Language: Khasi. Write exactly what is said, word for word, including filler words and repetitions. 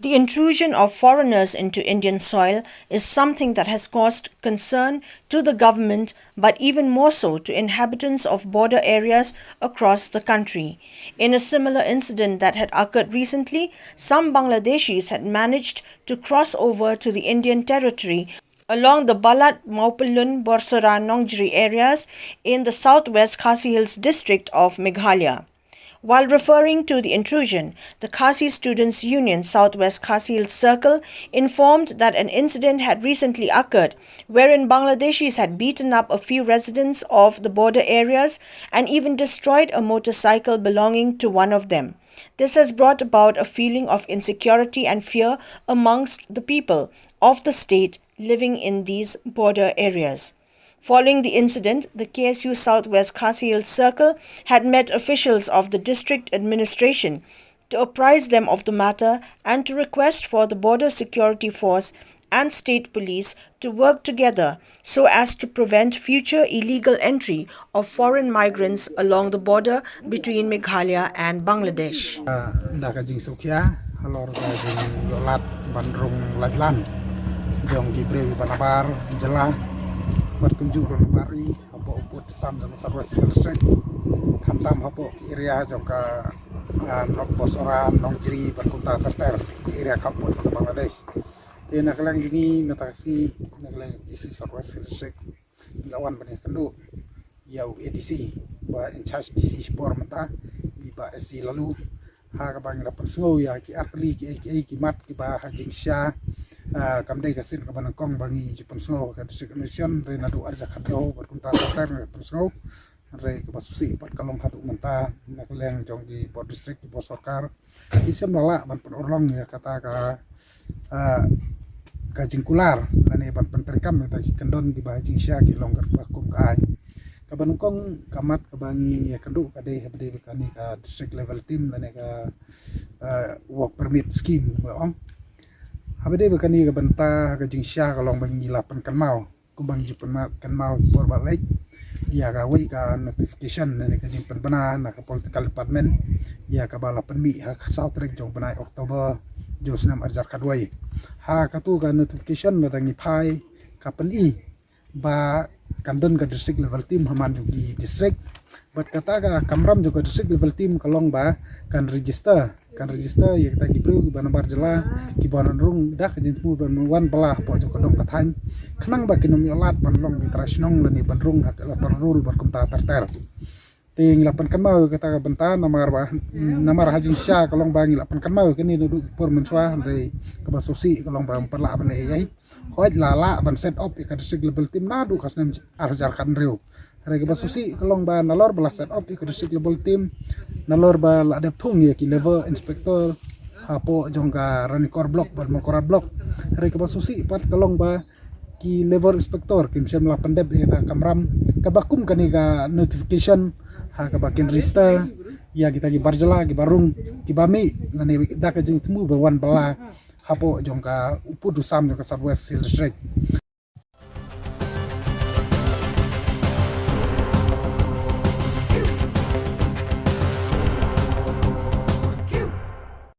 The intrusion of foreigners into Indian soil is something that has caused concern to the government, but even more so to inhabitants of border areas across the country. In a similar incident that had occurred recently, some Bangladeshis had managed to cross over to the Indian territory along the Balat Mawpynlun Borsora Nongjri areas in the southwest Khasi Hills district of Meghalaya. While referring to the intrusion, the Khasi Students Union Southwest Khasi Hills Circle informed that an incident had recently occurred wherein Bangladeshis had beaten up a few residents of the border areas and even destroyed a motorcycle belonging to one of them. This has brought about a feeling of insecurity and fear amongst the people of the state living in these border areas. Following the incident, the K S U Southwest Khasi Hills Circle had met officials of the district administration to apprise them of the matter and to request for the Border Security Force and State Police to work together so as to prevent future illegal entry of foreign migrants along the border between Meghalaya and Bangladesh. Da ka jingsngewkhia halor ka jingïohlad ban rung laitlan jong ki briew ba nabar jylla bad kumjuh ruh nabar ri hapoh u pud sam jong Southwest Hills District, khamtam hapoh ki area jong ka Nongbosora, Nongjri bad kumta ter ter, ki area khappud ka Bangladesh. Te na ka liang jong ngi mynta ka sngi na ka liang K S U Southwest Hills District ngi la wan ban ïakynduh ïa u A D C, ba in charge D C shipor mynta, i Bah S C Laloo, ha kaba ngi la pynsngew ïa ki artylli kiei kiei ki mat kiba ha jingshisha kam dei ka sien kaba nyngkong ba ngi ju pynsngew ha ka district administration, hynrei naduh arhajar khatsaw bad kumta ter ter ngi la pynsngew. Hynrei kaba sngewsih pat ka long haduh mynta na ka liang jong ki bor district, ki bor sorkar, ki shem la lah ban pynurlong ïa kata ka ka jingkular lane ban pyntreikam ïa kata ki kyndon kiba ha jingshisha ki long kaba kum ka aiñ. Kaba nyngkong ka mat kaba ngi ïakynduh ka dei haba dei ba kane ka district level team lane ka work permit scheme ba ong. Haba dei ba kane ka bynta ha ka jingshisha ka long ba ngi la pynkynmaw kumba ngi ju pynkynmaw ki por ba leit ïa kawei ka notification lane ka jingpynbna na ka political department ïa kaba la pynmih ha ka saw tarik jong u bnai October jong u snem arhajar khatwei. Ha katu ka notification lada ngi phai ka pyni ba kan don ka district level team ha man jong ki district. Bad kata ka kamram jong ka district level team ka long ba kan register, kan register ïa kita ki briew kiba nabar jylla kiba wan rung da ka jingthmu ban wan bylla hapoh jong ka dong ka thaiñ, khnang ba kin ym ïohlad ban long ki trai shnong lane ban rung ha ka electoral roll bad kumta ter ter. Te ngi la pynkynmaw ïa kata ka bynta namar ba namar ha jingshisha ka long ba ngi la pynkynmaw ïa kane naduh ki por mynshuwa, hynrei kaba sngewsih ka long ba ym pat lah ban leh ei ei. Hooid la lah ban set up ïa ka district level team naduh ka snem arhajar khathynriew. Hynrei kaba sngewsih ka long ba nalor ba la set up ïa ka district level team, nalor ba la dep thung ïa ki level inspector hapoh jong ka Ranikor block bad Mawkyrwat block. Hynrei kaba sngewsih pat ka long ba ki level inspector kim shym la pyndep ïa kata ka kamram kaba kum kane ka notification ha kaba kin register ïa kita ki bar jylla kiba rung kiba mih lane da ka jingthmu ban wan bylla hapoh jong ka u pud u sam jong ka Southwest Hills District.